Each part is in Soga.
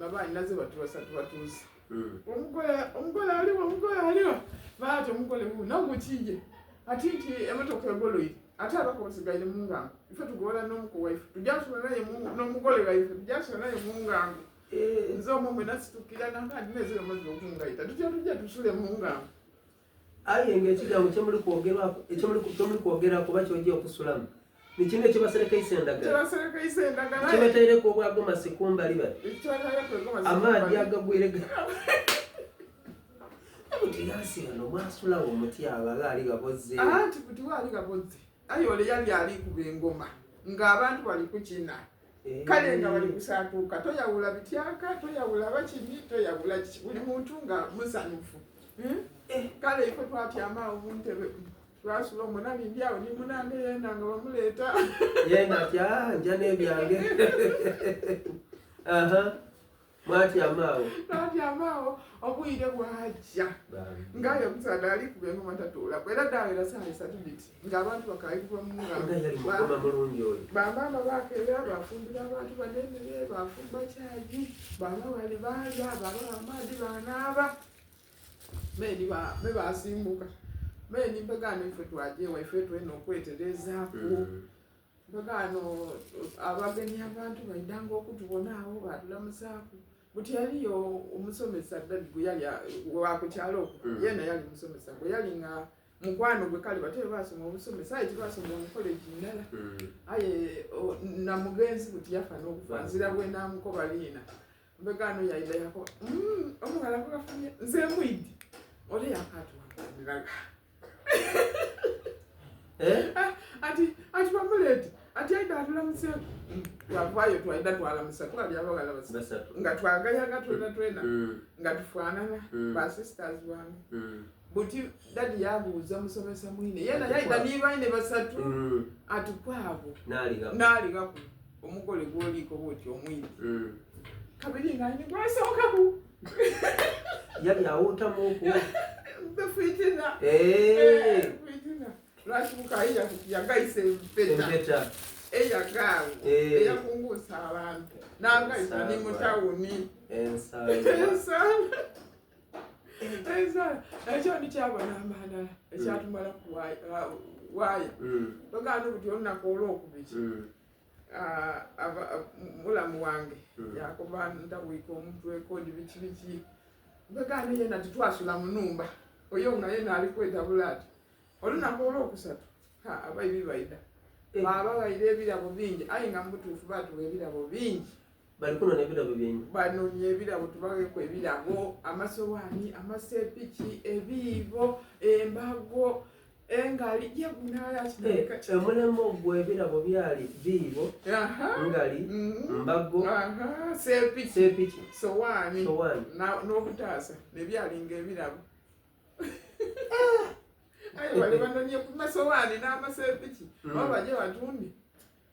Nga baninaze bati basatu batuuse. Omugole omugole aliwa omugole aliwa baati omugole wuuno gukiye ati nti emotoka egoloire ate abako basigaire mungango ife tugola n'omuko waife tujja sula naye n'omugole waife tujja sula naye mungango eh. nze omwo mwe nasitukira nakandi nezira omaze okungaita tutya tujja tusule mungango Aye ng'ekigambo kye muli kwogerwaku, kye muli kwogeraku oba ky'oja okusulamu, ni kino ekibaserekeisa endagala. Kye bataireku obwa gomasi kumbali bati. Amaadhi agagwire ga. Buti ghansi ghano mwasulawo mutya abo aghaali ghaboze? Anti buti waali ghaboze. Aye ole yali ali kuba engoma ng'abantu bali kukina. Kale nga bali kusaatuuka, toyawula bityaka, toyawula bakini, toyawula kiki, buli muntu nga musanhufu. Hmm? Eh, kale ife twatyama awo mu ntebe twasula omwo nali ndi awo ni munange yeena nga bamuleeta. Yeena ati ah, nja n'ebyange. Aha. Mwatyama awo. Twatyama awo obwire bwajja ng'aye omusaadha ali kuba engoma tatuulaku era dhaawera saawa isatu dhiti ng'abantu bakaali kuva mu Nga yali mugoma mulungi oyo. Bamaama bakeera bafumbira abantu bano emere bafumba kyayi baba bali baalya babawa amaadhi banaaba meni me basimbuka meni mpegaano ife twaja ewaife twena okweterezaaku mm. Mpegaano abagenyi abantu baidhanga okutubona agho baatulamusaaku. Buti yaliyo omusomesa Daddy gwe yali wa ku kyalo okwo mm. yeena yali musomesa gwe yali nga mukwano gwe kale bate baasoma obusomesa aye tibaasomera mu college ndala mm. aye na mugenzi buti yafa n'okufa nzira bwe namukoba liina mpegaano yaidha yakoba mm, omughala gwe nze mwidi ole yakatuwanganiraga Eh? Ah, ati ati bamuleete ati aida atulamuseeko mm, twavaayo twaida twalamusa twali abawala basatu nga twagayaga twena twena mm. nga tufaanana mm. ba sisters bange buti dadi yabuuza musomesa mwine yena yaida nibaine basatu ati kwabo naaligaku omugole gwoliiko bwoti omwine kabiri nga ni gwasookaku yali awuutamuku fitina eh, eh, fitina lwaki bukayi yagayisa empeta eyagaawo eh. eyakunguusa abantu nagayisa ni mu tawuni ensala ensala ekyo ndikyabona amanala ekyatumala ku waaya mm. togaana obuti olunaku olwokubiri mm. Ah, mulamu wange hmm. yakuba ndawika omutwe kodi biki biki mbegane yena titwasula munumba oyo nga yena ali kwetabula ati olunaku olwokusatu abaibi baida eh. baba baire ebirabo bingi aye nga mubutuufu batuwa ebirabo bingi bali kunona ebirabo byenyu banonya ebirabo tubageko ebirabo amasowaani amasepiki ebiibo embago engali eh, omulembe ogwo ebirabo byali biibo ngali mm-hmm. mbago sepiki sowaani n'obutaasa nebyalinga ebirabo aye bali banonye ku masowaani n'amasepiki mm. oba baje batunde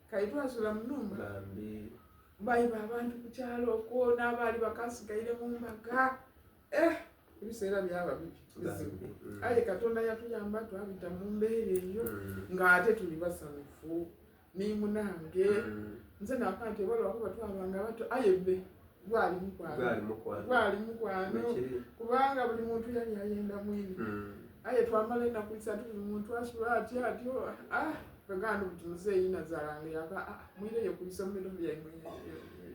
Kaye twasula mu numba. Bambi. Baiba abantu ku kyalo okwo n'abaali bakasigaire mu mbaga. Eh, ebiseera byaba bizibu. Mm. Aye Katonda yatuyamba twabita mu mbeera eyo mm. ng'ate tuli basanyufu ni munange. Mm. Nze naka nti oba lwakuba twabanga bato aye be gwali mukwano. Gwali mukwano. Kubanga buli muntu yali ayenda mwine. Aye twamala enaku isatu buli muntu asula atyo atyo. Ah. Kaganda buti muzeeyi nazalange yaba ah, mwireyo ku isomero lyaimwe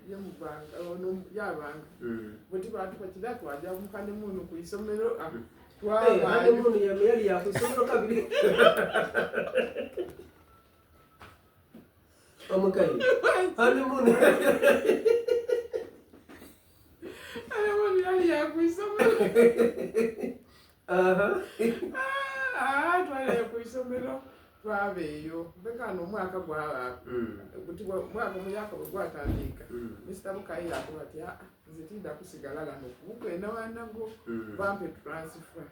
yemubanga ono yabanga mm. buti bantu bakira twaja mukane muno ku isomero ah, mm. twabayo yali yakusomero kabiri omukayi honeymoon honeymoon yali yakwisomero ah, twali ku isomero twaba eyo mbekano omwaka gwa mm. mwaka omuyaka bwe gwatandika mm. Mr Bukayi yakoba ati aa ah, nze tinda kusigala ghano kubukwena wanago mm. bampe transfer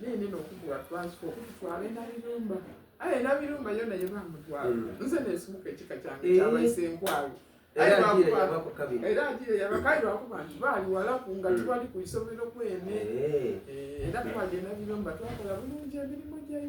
nini nokukuwa transfer okututwala enabirumba aye enabirumba yona yebamutwala nze nesimuka ekika kyange eh. kyabaise enkwalu era agire yabakayi lwakuba nti baali walaku nga tibali ku isomero kwene eh. Eh, era twagenda birumba twakola bulungi emirimu gyayo.